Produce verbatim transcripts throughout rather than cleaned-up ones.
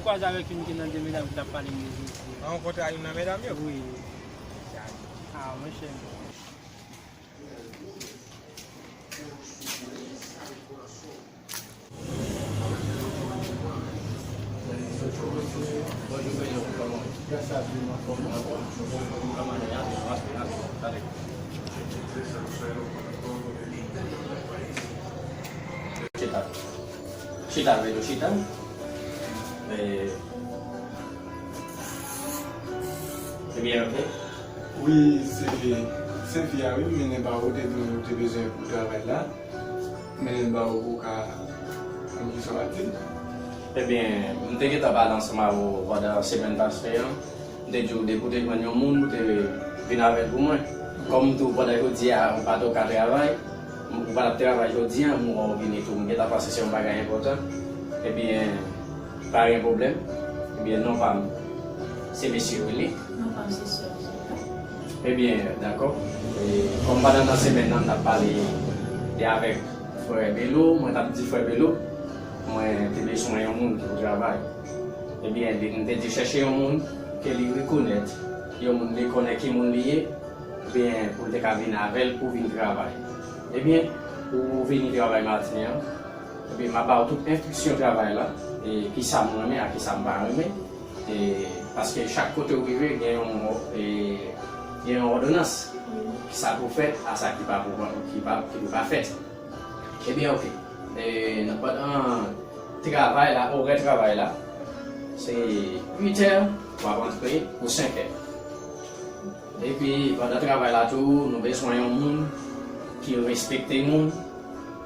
Kwaze avèk youn ki nan de medam ki t ap pale m de Jezi. An, w rankontre ak youn nan medam yo? Wi. Ah, monchè. Chita. Chita, Velo, chita. Eh, Ebyen, ok. Wi, se, se fi a, wi, m mennen ba ou, te di m ou te bezwen pou travay la. M mennen ba ou pou w ka konn kisa w ap di l. Ebyen, m te gentan pale ansanm avè w pandan semèn pase an. M te di w depi w te jwenn yon moun pou te vin avè l pou mwen. Kòm tou pandan jodi a, ou pa t ka travay, ou pa t ap travay jodi a, m wè w vini tou. M gentan panse se yon bagay enpòtan. Ebyen, pa gen pwoblèm. Ebyen, non pa m, se mesye Willy. Non pa m, se sè Angela. Ebyen, dakò. E, kòm pandan nan semèn nan, n ap pale de avèk frè Belo, mwen t ap di frè Belo, mwen te bezwen yon moun ki pou travay. Ebyen, li, m te di chèche yon moun ke li rekonèt, yon moun li konnen ki moun li ye, ebyen, pou l te ka vin avè l pou vin travay. Ebyen, ou vini travay maten an, ebyen, m a ba w tout enstriksyon travay la, e kisa m renmen ak kisa m pa renmen, e paske chak kote w rive, gen yon, e, gen yon òdonans. Kisa pou fèt, a sa ki pa pou, ki pa, ki pou pa fèt. Ebyen, ok. E, nan, pandan travay la, orè travay la, se uit è, w ap antre pou senk è. Epi, pandan travay la tou, nou bezwen yon moun ki respekte moun,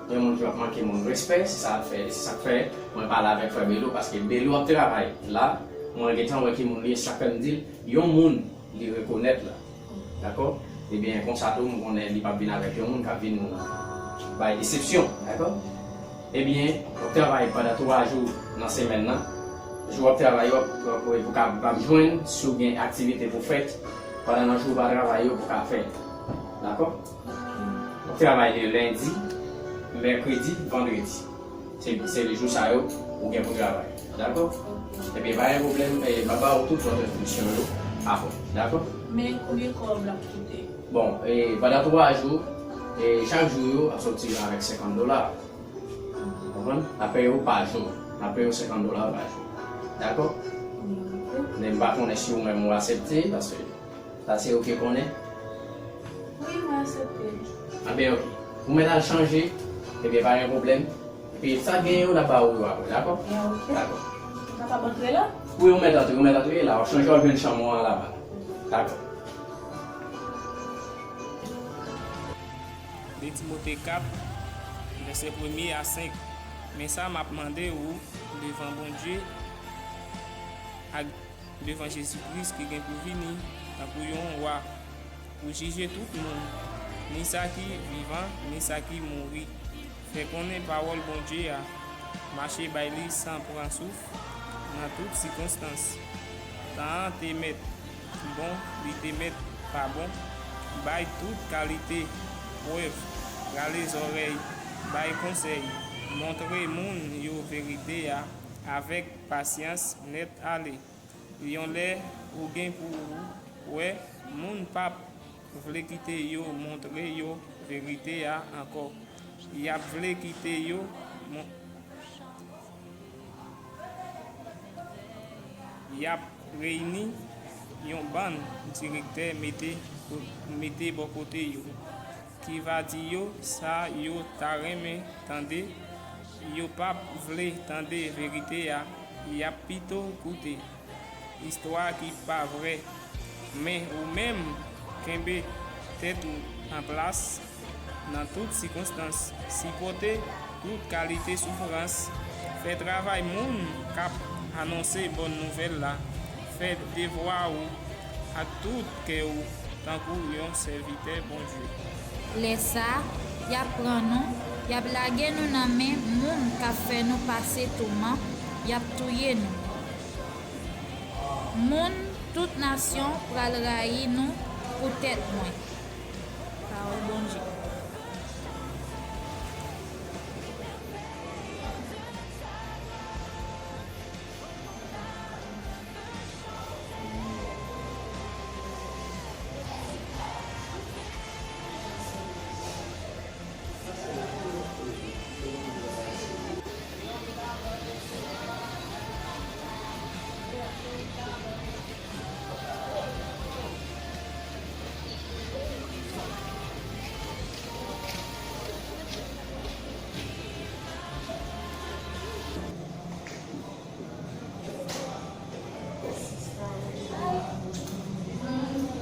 yon moun ki p ap manke moun respè, se sa k fè, se sa k fè mwen pale avèk frè Belo, paske Belo ap travay la, mwen gentan wè ki moun li ye, se sa k fè m di l, yon moun li rekonèt la. Dakò? Ebyen, konsa tou, m konnen li p ap vin avèk yon moun k ap vin bay desepsyon. Dakò? Ebyen, w ap travay pandan twa jou nan semèn nan. Jou w ap travay yo, w ap, w ap, w ap, w ap jwenn si w gen aktivite pou fèt pandan nan jou w pa travay yo pou ka fè. Dakò? W ap travay de lendi, mèkredi, vandredi. Se, se jou sa yo ou gen pou travay. Dakò? Ebyen, pa gen pwoblèm, e, m a ba ou tout lòt enstriksyon yo apre. Dakò? Men konbyen kòb l ap koute? Bon, e, pandan twa jou, e, chak jou yo ap soti avèk senkant dola. Konprann? N ap peye w pa jou. N ap peye w senkant dola pa jou. Dakò? Men m pa konnen si ou menm ou aksepte, paske sa se ou ki konnen. Wi, mwen aksepte. Anben, ok. Ou mèt al chanje, ebyen, pa gen pwoblèm. Epi sa gen yo, n ap ba ou yo apre, dakò? Ebyen, ok. Dakò. M kapab antre la? Wi, ou mèt antre, ou mèt antre la. W ap chanje, w ap jwenn chanm ou an laba. Dakò. De Timote kat, vèsè premye a senk. Men sa m ap mande ou devan Bondye ak devan Jezi Kris ki gen pou vini tankou yon wa, pou jije tout moun, ni sa ki vivan, ni sa ki mouri. Fè konnen pawòl Bondye a, mache bay li san pran souf nan tout sikonstans. Tan an te mèt bon, li te mèt pa bon, bay tout kalite prèv, rale zòrèy, bay konsèy, montre moun yo verite a avèk pasyans nèt ale. Yon lè ou gen pou ou wè moun p ap vle kite yo montre yo verite a ankò. Y ap vle kite yo mon- Y ap reyini yon bann direktè mete, mete bò kote yo, ki va di yo sa yo ta renmen tande. Yo p ap vle tande verite a, y ap pito koute istwa ki pa vrè. Men ou menm, kenbe tèt ou an plas nan tout sikonstans, sipòte tout kalite soufrans, fè travay moun k ap anonse bòn nouvèl la, fè devwa ou ak tout kè ou tankou yon sèvitè Bondye. Lè sa a, y ap pran nou, y ap lage nou nan men moun k ap fè nou pase touman, y ap touye nou. Moun tout nasyon pral rayi nou poutèt mwen. Pawòl Bondye.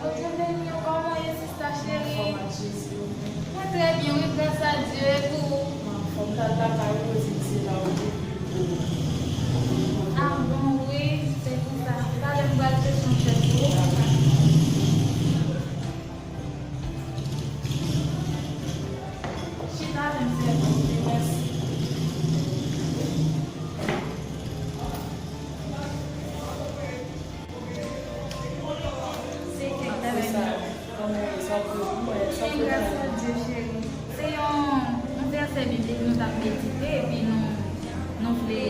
Bonjou, Neni, kòman w ye, sista cheri? Mwen trè byen, wi, gras a Dye, e pou ou? Fò m t al lakay ou, yo di m se la ou te viv. Ah bon, wi, se konsa. Talè m pral chèche yon chèz pou ou. Chita, menm sèvant, mèsi. Se kèk bagay. Byen, gras a Dye, cheri. Se yon, yon vèsè biblik nou t ap medite, epi nou, nou vle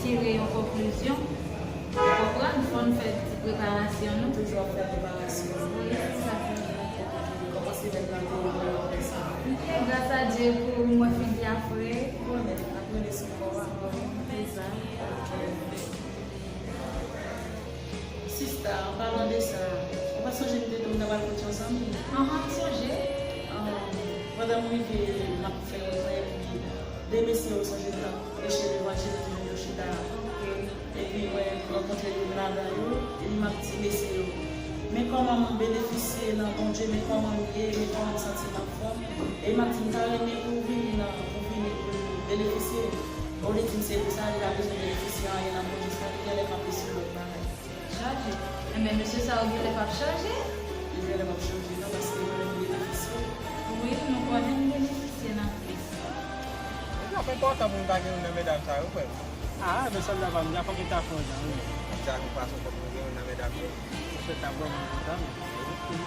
tire yon konklizyon. Ou konprann? Fò n fè ti preparasyon nou. Toujou ap fè preparasyon. Wi, se sa, se sa. Kòman semèn nan te ye pou w apre sa? Byen, gras a Dye, pou mwen fin di apre. Ou renmen, ap rele sou kò a. Wi, se sa. Sista, an palan de sa, ou pa sonje m te di w m ta pral kot yon zanmi? Anhan, m sonje. Ah, pandan m rive, m ap fè yon prèv, epi de mesye yo sonje m t ap preche levanjil, m jwenn yo chita. Ok. Epi mwen rankontre youn ladan yo, epi m ap di mesye yo, men kòman m benefisye nan Bondye, men kòman m ye, men kòman m santi m anfòm. E m ap di, m ta renmen pou w vini nan, pou w vini pou w benefisye. Olye di m se pou sa, li pa bezwen benefisye anyen nan Bondye, sa li genlè kanpe sou lòt bagay. Chaje. Enben, mesye sa yo genlè p ap chanje. Yo genlè p ap chanje, non, paske yo menm benefisye. Wi, nou konnen n benefisye nan Kris. Li t ap enpòtan pou nou ta gen youn nan medam sa yo, frè m. Ah, men sòlda pa m, fòk yo ta fè yon jan, wi. Sa nou fason fòk nou gen youn nan medam yo. Mesye t ap vrèman kontan, wi.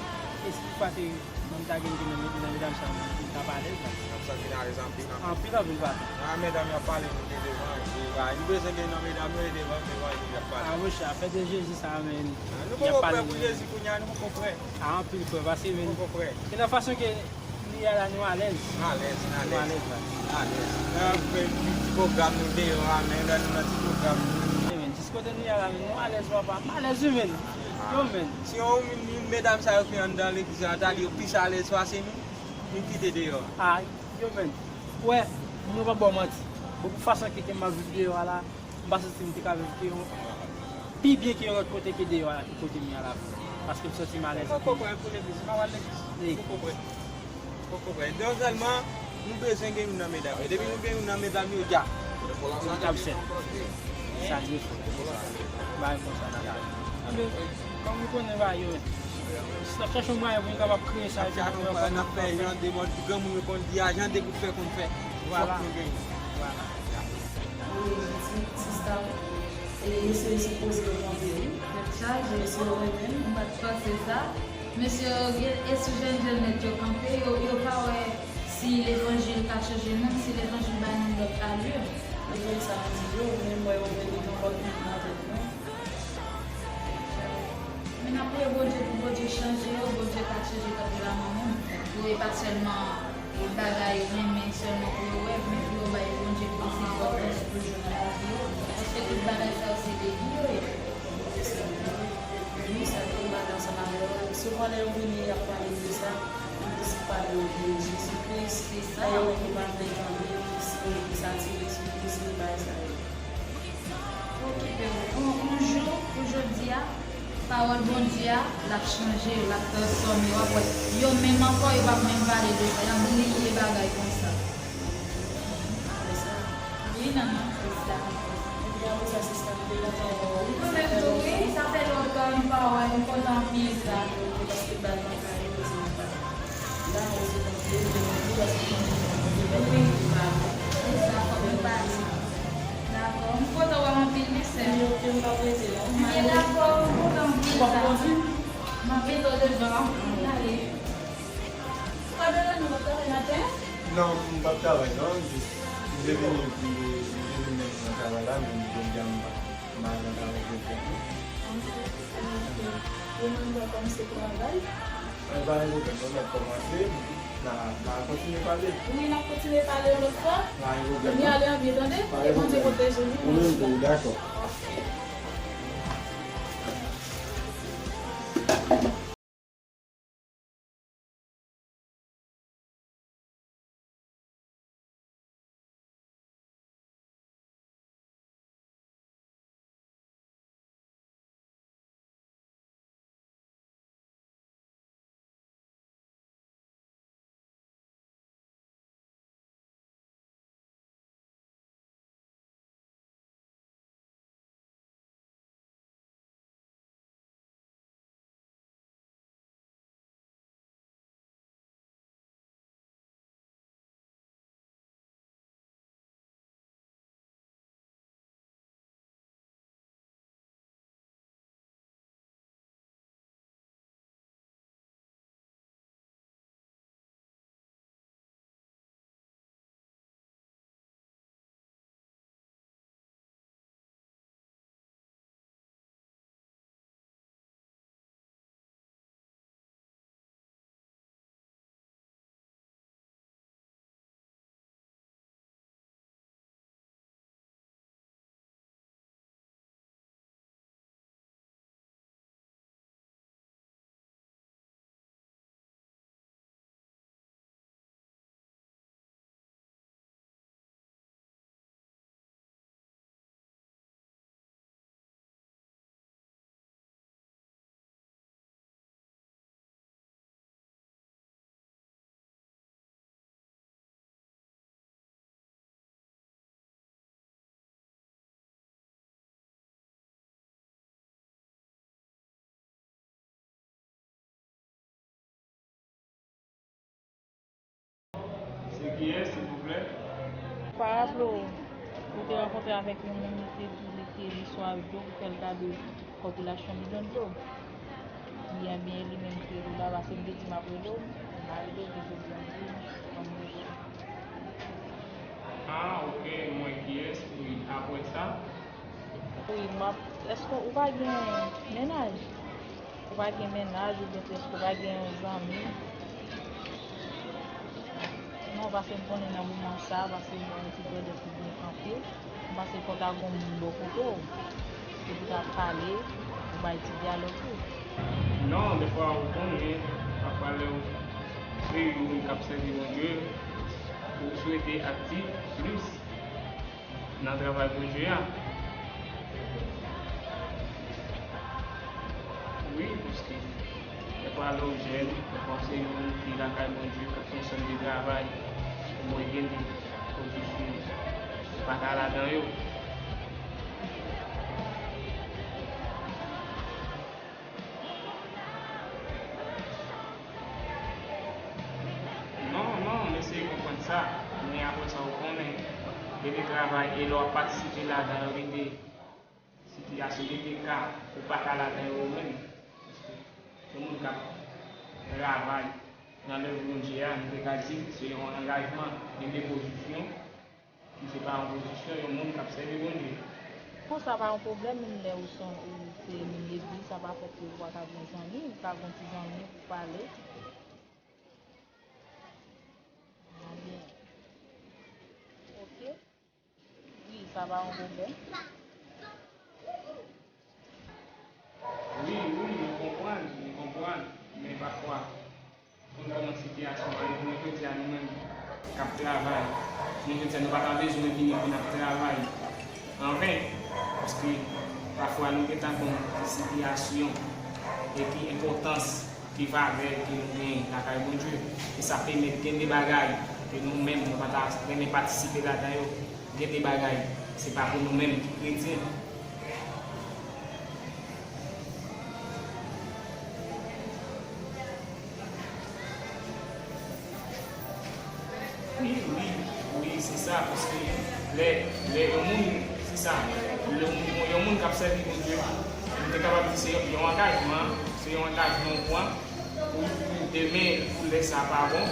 E si pa te mwen ta gen, gen nan, nan medam sa yo, mwen ta pa alèz la. N ap santi n alèz anpil, anpil. Anpil, anpil, papa. Ah, medam y ap pale nou de levanjil. Ah, nou bezwen gen nan medam yo e levanjil, levanjil y ap pale. Ah, monchè, afè de Jezi sa, men. Ah, nou poko prè pou Jezi kounye a, nou poko prè. Ah, anpil, frè, pase, men. Poko prè. E nan fason ke nou ye a la, nou alèz. Nou alèz, nou alèz. Nou alèz, la. Nou alèz. Lè n ap fè ti pwogram nou deyò a, men lè nou nan ti pwogram nou. E, men, jis kote nou ye a la, men, nou alèz, papa. M alèz, wi, men. Ah. Yo, men. Si yon, yon, yon medam sa yo ki anndan legliz la, ta di yo plis alèz pase nou, nou kite deyò a. Ah, yo, men. Wè, mwen pa ba w manti. Bon, pou fason ke, ke m ap viv deyò a la, m pa santi m te ka viv ke yon, pi byen ke yon lòt kote ke deyò a, ke kote m ye a la. Paske m santi m alèz. Mwen poko prè pou legliz, m pa al legliz. Wi. Mwen poko prè. Poko prè. Donk sèlman, nou bezwen gen youn nan medam yo. Depi nou gen youn nan medam yo, dja. Li t ap sèl. Sa dwe fè. Bagay konsa, nan kay. Anben, kòm nou konnen bagay yo, n ap chache yon mwayen pou nou kapab kreye sa. N ap chache yon mwayen, n ap fè jan de mòd granmoun yo konn di a, jan de bout fè konn fè. Vwala. Fòk nou genyen. Vwala. Wi, ti, sista. E mesye yo sipoze yo monte, wi. Tèt chaje. Mesye yo renmen m. M pa t panse sa. Mesye yo, e sou jèn jèn nèt yo kanpe, yo, yo pa wè si levanjil ka chanje moun, si levanjil bay moun lòt alè. Yo fè sa m di yo, men m wè yo fè de yon lòt moun nan tèt mwen. Men n ap priye Bondye pou Bondye chanje yo, Bondye ka chanje tankou laman moun. Pou e pa sèlman bagay renmen sèlman pou yo wè, men pou yo bay Bondye plis enpòtans pou l jwenn nan lavi yo. Paske tout bagay sa yo se de li yo ye. Wi, sa tou, m pale ansanm avè w. Souvan lè yo vini, y ap pale de sa, yo plis pale de Jezi Kris. Se sa. Lè yo menm yo pa vle tande, yo plis, yo plis atire sou Jezi, bagay sa yo. Okipe w. Yon, yon jou, pou jodi a, pawòl Bondye a, l ap chanje yo, l ap transfòme yo. W ap wè, yo menm ankò, yo p ap menm pale de sa. Y ap bliye bagay konsa. Apre sa. Wi, non, non, se sa. Epi apre sa, sista, m te kontan wè w. Mwen menm tou, wi, sa fè lontan nou pa wè, m kontan anpil sa. Paske bal nan kay, yo di m pa. Wi. Se sa, fòk nou pale. Dakò. M kontan wè w anpil, wi, sè m. Wi, ok, m p ap rete, non. Byen, dakò, m kontan anpil sa. M ap mete w devan. Ale. Pablo, nou p ap travay maten? Non, m p ap travay, non. Jis, m te vini, m te vini nan travay la, men jodi a m pa, m pa nan travay jodi a. Ok. Ou menm, w ap kòmanse travay? Mwen pa gen pwoblèm, non, m ap kòmanse, n a, n a kontinye pale. Wi, n ap kontinye pale yon lòt fwa. Pa gen pwoblèm, non. Kounye a, ale an byen, tande? Pa gen pwoblèm. Ke Bondye pwoteje nou. Ou menm tou, dakò. Ok. Kiyès, silvouplè? Pa raple w, ou te rankontre avèk yon moun, li te di w li te li sou avyon pou fè l kado kòb relasyon bidon dlo. Li enben li menm ki rele w la, paske m te di m ap rele w, m pa rele w, jodi a m di w, ban m rele w. Ah, ok, m wè kiyès, wi, apre sa? Wi, m ap, èske ou pa gen mennaj? Ou pa gen mennaj oubyen èske ou pa gen yon zanmi? Non, paske m konnen nan moman sa, paske m wè yon ti grandèt ki byen kanpe, m panse fò ta gen yon moun bò kote w, epi ta pale, ou bay ti dyalòg tou. Non, dèfwa ou konnen, pafwa lè w se yon moun k ap sèvi Bondye, ou swete aktif plis nan travay Bondye a. Wi, paske dèfwa lè w jèn, dèfwa w se yon moun ki lakay Bondye, k ap fè yon sèm de travay, ou mwen gen de pwodiksyon, ou pa ka ladan yo. Non, non, m eseye konprann sa. Men apre sa, ou konnen, gen de travay, e lè w ap patisipe ladan yo, gen de sitiyasyon, gen de ka, ou pa ka ladan yo ou menm. Paske yon moun k ap travay nan lèv Bondye a, nou te ka di, se yon angajman, gen de pozisyon, ki se pa yon pozisyon yon moun k ap sèvi Bondye. Bon, sa pa yon pwoblèm, menm lè ou se, ou se moun legliz, sa pa fè ke ou pa ka gen zanmi, ou ka gen ti zanmi pou pale. Ebyen, ok. Wi, sa pa yon pwoblèm. Wi, wi, m konprann, m konprann. Men pafwa, nou nan sitiyasyon pa nou, jodi a nou menm k ap travay, nou jodi a nou pa ta bezwen vini pou n ap travay anven, paske pafwa nou gentan konn ki sitiyasyon epi enpòtans, ki valè ke nou genyen lakay Bondye. E sa pèmèt gen de bagay ke nou menm nou pa ta renmen patisipe ladan yo. Gen de bagay, se pa pou nou menm ki kretyen. Wi, wi, wi, se sa, paske lè, lè yon moun, se sa, lè yon, yon moun k ap sèvi Bondye, nou te kapab di se yon angajman, se yon angajman ou pran pou, pou demen, pou lè sa pa bon.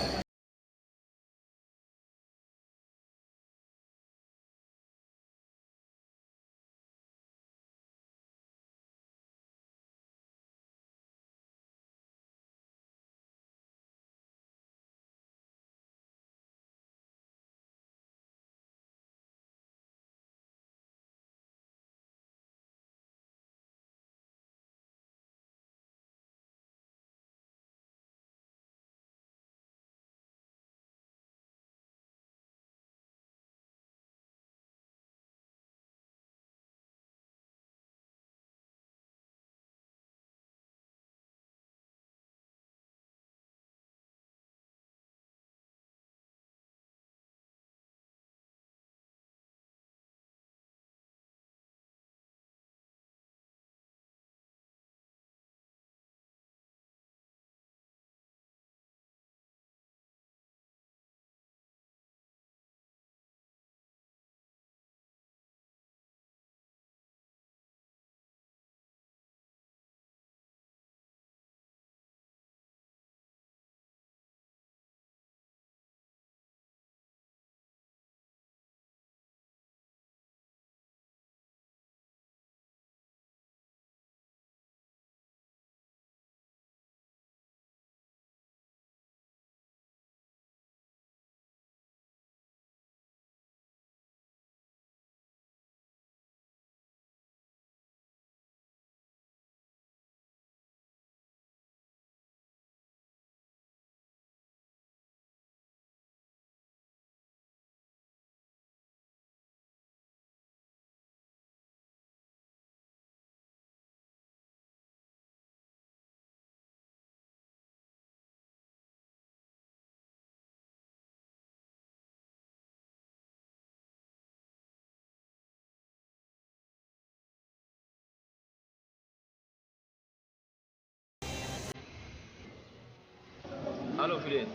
Alo, Fidel.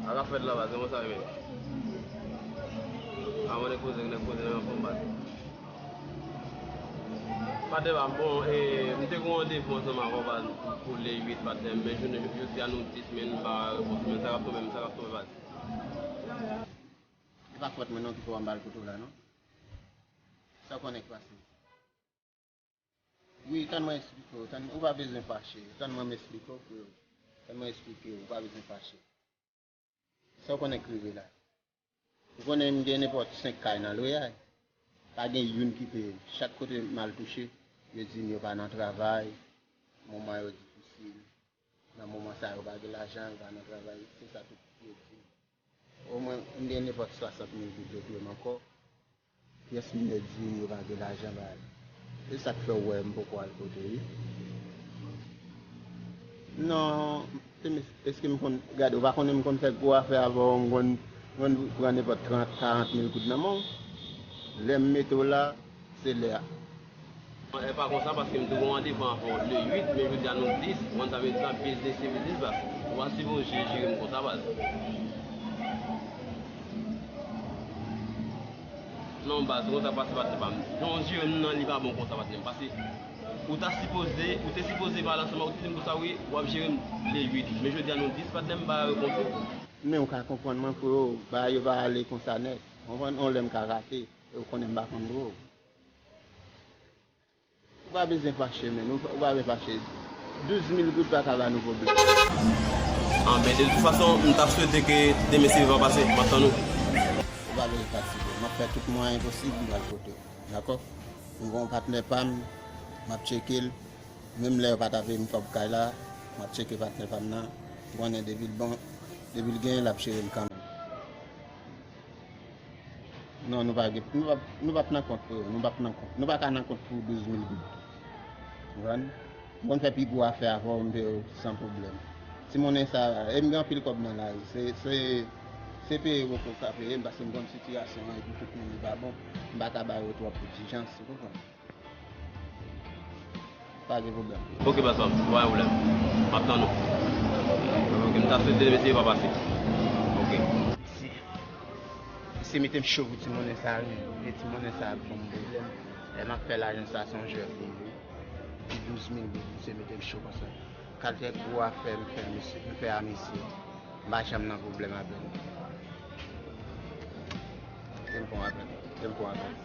Sa k ap fèt la, baz, kòman sa ye menm? A, mwen nèg poze, nèg poze nan yon fòm, baz. Patnè pa m, bon, e, m te gen yon randevou ansanm avè w, baz, pou le uit, patnè, men jounen jodi a nou dis, men m pa repons, men sa k ap tonbe, men sa k ap tonbe, baz. E pa fòt mwen non ki fè w anba l kote w la non. Sa w konnen k pase? Wi, tann mwen esplike w, tann, ou pa bezwen fache, tann mwen m esplike w freo. Tann mwen esplike w, ou pa bezwen fache. Sa w konnen k rive la? Ou konnen m gen nenpòt senk kay nan lwe a. Pa gen youn ki peye. Chak kote m al touche, yo di m yo pa nan travay. Moman yo difisil. Nan moman sa yo pa gen lajan, yo pa nan travay. Se sa tout yo di m. Omwen, m gen nenpòt swasant mil goud yo dwe m ankò. Pyès minè di m yo pa gen lajan ba l. Se sa k fè w wè m poko al kote li. Non, se mes-, èske m konn, gade, ou pa konnen m konn fè gwo afè avè w, m konn, m konn pran nenpòt trant, karant mil goud nan men w. Lè m mete w la, se lè a. E pa konsa, paske m te gen yon randevou avè w le uit, men jodi a nou dis, ou konn sa vle di la, biznis se biznis, baz. Ou pa sipoze jere m konsa, baz. Non, baz, ou konn sa k pase, patnè pa m. Jan w jere m nan, li pa bon konsa, patnè m. Paske ou ta sipoze, ou te sipoze pale ansanm, ou te di m konsa, wi, w ap jere m le uit. Men jodi a nou dis, patnè m, m pa repons ou. Men ou ka konprann mwen, freo, bagay yo pa ale konsa nèt. Konprann, yon lè m ka rate, e ou konnen m pa konn twò. Ou pa bezwen fache, menn. Ou pa, ou pa bezwen fache. Douz mil goud pa ka ba nou pwoblèm. Anben, de tout fason, m t ap swete ke demen si pa pase, m ap tann ou. Ou pa bezwen fatige. M ap fè tout mwayen posib pou m al kote w. Dakò? M gen yon patnè pa m, m ap tcheke l. Menm lè yo pa ta peye m kòb kay la, m ap tcheke patnè pa m nan. Ou konnen depi l bon, depi l genyen, l ap jere l kanmenm. Non, nou pa gen, nou p ap, nou p ap nan kont, freo. Nou p ap nan kont. Nou pa ka nan kont pou douz mil goud. Ou konprann? M konn fè pi gwo afè avè w, m peye w san pwoblèm. Ti monnen sa, e m gen anpil kòb nan lari. Se, se, se peye yo poko ka peye m, paske m konn sitiyasyon an, epi tout moun li pa bon. M pa ka ba yo twòp egzijans, ou konprann? Pa gen pwoblèm. Ok, baz pa m, pa gen pwoblèm. M ap tann ou. Ok, m ta swete demen si pa pase. Ok. Se, se mete m cho pou ti monnen sa, wi. E ti monnen sa ap ban m pwoblèm. Lè m ap fè lajan sa, se yon jwèt li ye. Pou douz mil goud, misye mete m cho konsa. Kalite gwo afè m fè misye, m fè a misye. M pa janm nan pwoblèm avè l. Kite m pran apèl. Kite m pran apèl.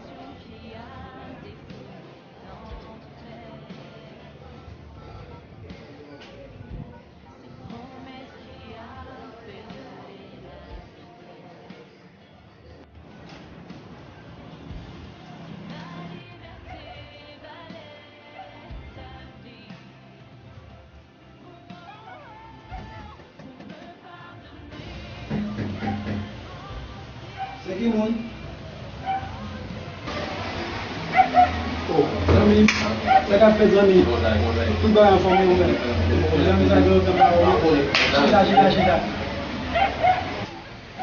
Se ki moun? Oh, zanmi, sa k ap fèt, zanmi? Tout bagay anfòm, wi, ou menm? Zanmi, sa gen lontan pa wè w. Chita, chita, chita.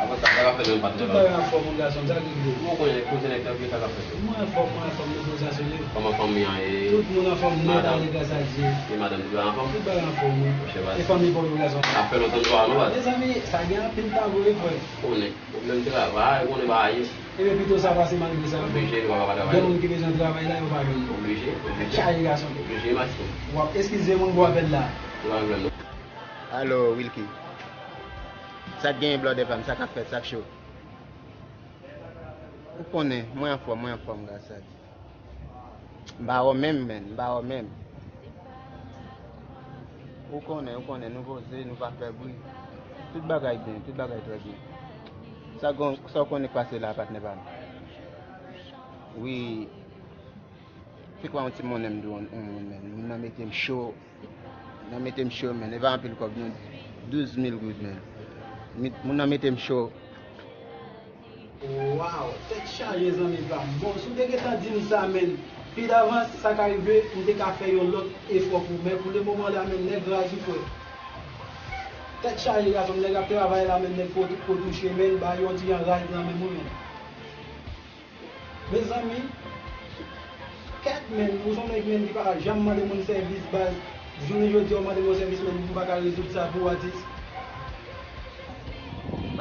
Avan sa, sa k ap fèt menm, patnè? Tout bagay anfòm, mon gason, sa k rive? Ou konnen koze nèg tankou sa k ap fèt. Mwen anfòm, mwen anfòm, nou konn sa sou li. Kòman fanmi an ye? Tout moun anfòm, nèt ale, gras a Dye. E madanm, tout bagay anfòm? Tout bagay anfòm, wi. Monchè, baz. E fanmi pa w yo, gason? Sa fè lontan nou pa wè nou, baz. Mezanmi, sa gen anpil tan vre, frè. Konnen, pwoblèm travay, konnen bagay. Ebyen, pito sa pase malgre sa. Oblije, nou pa ka pa travay. Gen moun ki bezwen travay la, yo pa jwenn. Oblije, oblije. Tèt chaje, gason. Oblije, maestro. W ap eskize moun pou apèl la. Se pa pwoblèm, non. Alo, Wilky. Sa k genyen, blòdè pa m? Sa k ap fèt? Sa k cho? Ou konnen, mwen anfòm, mwen anfòm, gras a Dye. M pa wè w menm, menn, m pa wè w menm. Ou konnen, ou konnen, nou poze, nou pa fè bri. Tout bagay byen, tout bagay trè byen. Sa gon-, sa w konnen k pase la, patnè pa m? Wi, se kwa yon ti monnen m dwe yon, yon moun, menn. Moun nan mete m cho. Nan mete m cho, menn. E pa anpil kòb, non. Douz mil goud, menn. Mi-, moun nan mete m cho. Waw, tèt chaje, zanmi pa m. Bon, si w te gentan di m sa, menn, pi davans, sa ka rive, m te ka fè yon lòt efò pou w. Men pou le moman la, menn, nèg raz, wi, frè. Tèt chaje, gason, nèg ap travay la, menn, nèg po, po touche, menn, ba yo yon ti jan raz nan menm, wi, menn. Mezanmi, kèt, menn, ou se yon nèg, menn, ki pa janm mande moun sèvis, baz. Jounen jodi a, ou mande m yon sèvis, menn, m pa ka rezoud sa pou w, atis. M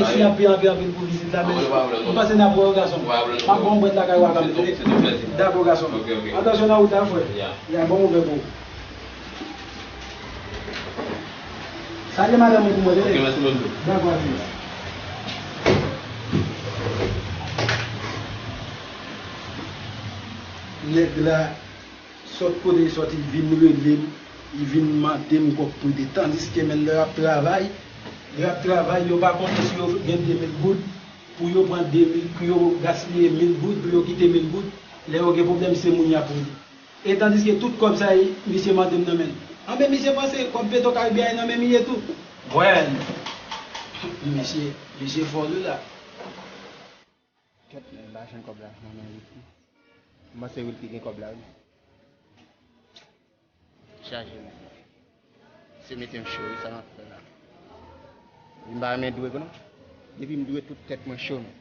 mèsi anpil, anpil, anpil pou vizit la, men m panse n ap wè w, gason m. M ap ba w yon bwèt lakay ou a kanmenm, tande? Dakò, gason m. Atansyon nan wout la, frè. Ya, bon mouvè pou ou. Salye madanm mwen pou mwen, tande? Dakò, atis. Nèg la sot kote l sot, li vin rele m, li vin mande m kòb prete. Tandiske, menn, lè y ap travay, lè y ap travay, yo pa konte si yo gen de mil goud, pou yo pran de mil, pou yo gaspiye mil goud, pou yo kite mil goud, lè yo gen pwoblèm, se moun y ap rele. E tandiske tout kòb sa, misye mande m nan men l. Anben, misye panse kòb Petro Caribe a nan men m li ye tou. Bwè, misye, misye fò wi la. Kèt, men m pa jwenn kòb la nan men Wilky. M panse Wilky gen kòb la, wi. Chaje, men. Se mete m cho, wi, sa m ap fè la. M pa renmen dwe, non. Depi m dwe, tout tèt mwen cho, men.